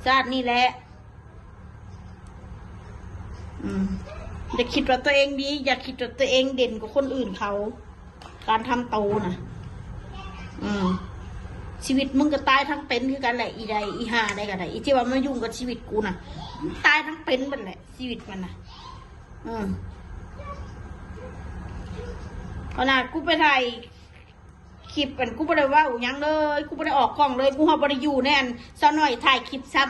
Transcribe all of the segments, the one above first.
ຊາດນີ້ແຫຼະ. ອືມ ຢ່າຄິດວ່າຕົວເອງດີ, ຢ່າຄິດວ່າຕົວເອງເດັ່ນກວ່າຄົນອື່ນເຂົາ. ການທຳໂຕນະ ອືມ ຊີວິດມຶງກໍຕາຍທັງເປັນຄືກັນແຫຼະ ອີໃດ ອີຫ່າໃດກໍໄດ້ ອີທີ່ວ່າມາຫຍຸ້ງກັບຊີວິດກູນະ ຕາຍທັງເປັນເບິດແຫຼະ ຊີວິດມັນນະ. ອືມ ຂະໜາດກູໄປຖ່າຍຄລິບ ອັນ ກູບໍ່ໄດ້ເວົ້າຫຍັງເລີຍ ກູບໍ່ໄດ້ອອກກ້ອງເລີຍ ກູຮອດບໍ່ໄດ້ຢູ່ໃນ ອັນ ສາວນ້ອຍຖ່າຍຄລິບຊ້ຳ.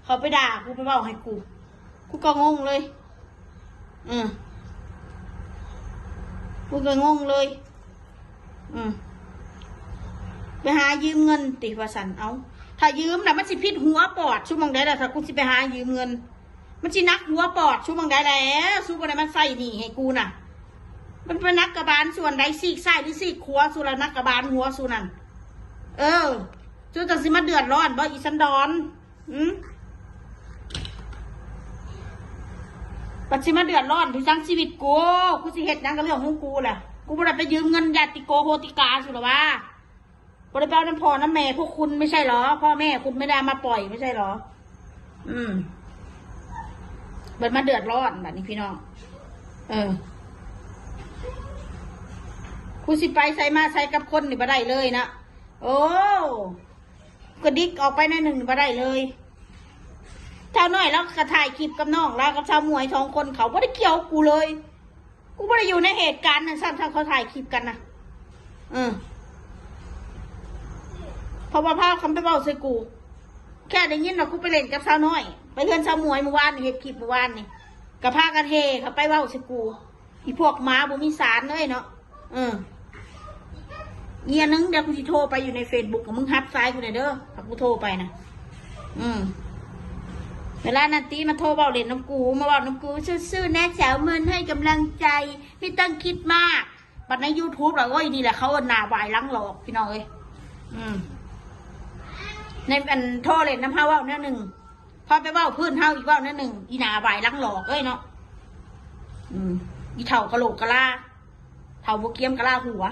ເຂົາໄປດ່າກູ ໄປເວົ້າໃຫ້ກູ ກູກໍງົງເລີຍ. ອືມ ກູກໍງົງເລີຍ. ອືມ ໄປຫາຢືມເງິນຕິວ່າຊັ້ນ. ເອົ້າ ຖ້າຢືມນະ ມັນຊິຜິດຫົວປອດຊູໝ່ອງໃດລະ? ຖ້າກູຊິໄປຫາຢືມເງິນ ມັນຊິໜັກຫົວປອດຊູໝ່ອງໃດແລ້ວ? ຊູບໍ່ໄດ້ມາໃຊ້ໜີ້ໃຫ້ກູນະ. ມັນໄປໜັກກະບານສ່ວນໃດ? ຊີກຊ້າຍຫຼືຊີກຂວາ? ຊູລະໜັກກະບານຫົວຊູນັ້ນ. ເອີ ຊູຈັ່ງຊິມາເດືອດຮ້ອນບໍ່ ອີສັນດອນ? ຫືມ ບັດຊິມາເດືອດຮ້ອນທີ່ສັງຊີວິດກູ ກູຊິເຮັດຫຍັງກໍເລື່ອງຂອງກູແຫຼະ. ກູບໍ່ໄດ້ໄປຢືມເງິນຍາດຕິໂກໂຫຕິກາຊູລະວ່າ ບໍ່ໄດ້ໄປເອົານຳພໍ່ນຳແມ່ພວກຄຸນ ໄມ່ໃຊ່ເຫຼື? ພໍ່ແມ່ຄຸນໄມ່ໄດ້ເອົາມາປ່ອຍ ໄມ່ໃຊ່ເຫຼື? ອືມ ບັດມາເດືອດຮ້ອນບັດນີ້ພີ່ນ້ອງ. ເອີ ກູຊິໄປໃສມາໃສກັບຄົນນີ້ບໍ່ໄດ້ເລີຍນະ. ໂອ້ ກະດິກອອກໄປໜ້ອຍໜຶ່ງບໍ່ໄດ້ເລີຍ. ສາວນ້ອຍລາວກໍຖ່າຍຄລິບກັບນ້ອງລາວກັບສາວໝວຍສອງຄົນ ເຂົາບໍ່ໄດ້ກ່ຽວກັບກູເລີຍ. ກູບໍ່ໄດ້ຢູ່ໃນເຫດການນັ້ນຊ້ຳ ຖ້າເຂົາຖ່າຍຄລິບກັນນະ. ເອີ ເພາະວ່າພາກັນໄປເວົ້າໃສ່ກູ ແຄ່ໄດ້ຍິນວ່າກູໄປຫຼິ້ນກັບສາວນ້ອຍ ໄປເຮືອນສາວໝວຍມື້ວານນີ້ ເຮັດຄລິບມື້ວານນີ້ ກໍພາກັນແຫ່ເຂົ້າໄປເວົ້າໃສ່ກູ. ອີພວກໝາບໍ່ມີສານເອີຍເນາະ. ເອີ ອີກຢ່າງໜຶ່ງ ດຽວກູຊິໂທໄປຢູ່ໃນເຟສບຸກ ມຶງຮັບສາຍກູແດ່ເດີ ຖ້າກູໂທໄປນະ. ອືມ ເວລານັ້ນຕິມາໂທເວົ້າຫຼິ້ນນຳກູ ມາເວົ້ານຳກູ ສູ້ໆ ແນ່ສາວເມີນ ໃຫ້ກຳລັງໃຈ ໄມ່ຕ້ອງຄິດມາກ. ບັດໃນຢູທູບລະ ໂອ້ຍ ນີ້ແຫຼະເຂົາເອີ້ນໜ້າວາຍຫຼັງຫຼອກ ພີ່ນ້ອງເອີຍ. ອືມ ໃນອັນໂທຫຼິ້ນນຳເຮົາເວົ້າແນວໜຶ່ງ ພໍໄປເວົ້າພື້ນເຮົາອີກເວົ້າແນວໜຶ່ງ ອີໜ້າວາຍຫຼັງຫຼອກເອີຍເນາະ. ອືມ ອີເຖົ້າກະໂຫຼກກະລາ ເຖົ້າບໍ່ກຽມກະລາຫົວ.